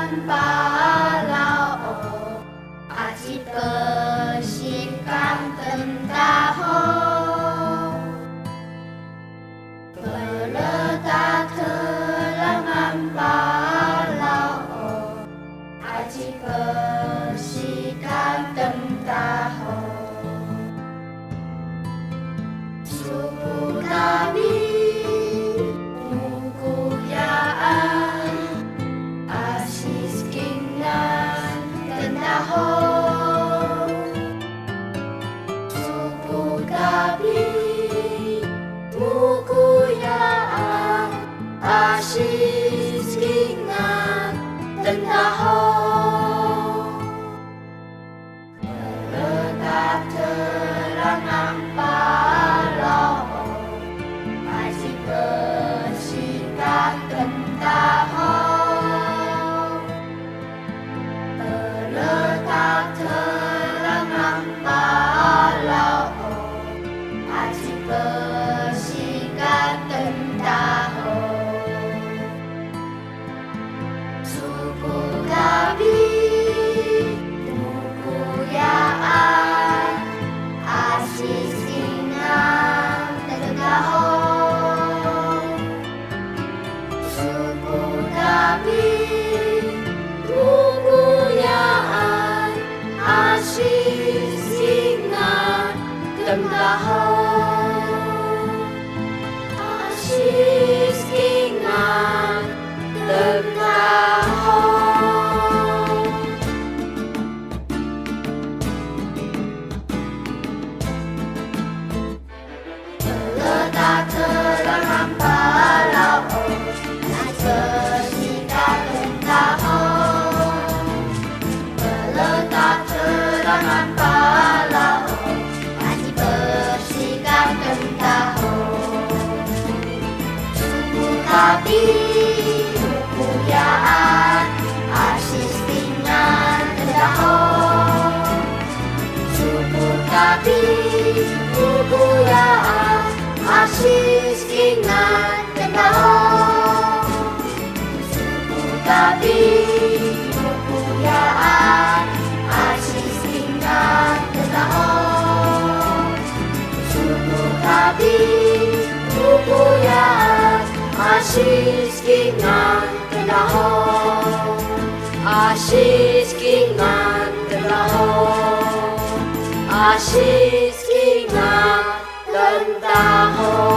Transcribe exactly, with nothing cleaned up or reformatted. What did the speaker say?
Mpala o, aci pesikan tenta ho. Peletak telang mpala o, aci pesikan tenta ho. Supu kami, muku yaan, asis kingan tenta ho. Supu kami, muku yaan, asis kingan tenta ho. Peletak telang mpala o, aci pesikan tenta ho. Peletak telang mpala o, aci pesikan tenta ho. Supu kami, muku yaan, asis kingan tenta ho. Supu kami, muku yaan, asis kingan tenta ho. Asis kingan tenta ho. Peletak telang mpala o, aci pesikan tenta ho. Peletak telang mpala o, aci pesikan tenta ho. Supu kami, muku yaan, asis kingan tenta ho. Supu kami, muku yaan, asis kingan tenta ho. Supu kami, muku yaan, asis kingan tenta ho. Supu kami, muku yaan, asis kingan tenta ho. Asis kingan tenta ho. Asis kingan tenta ho.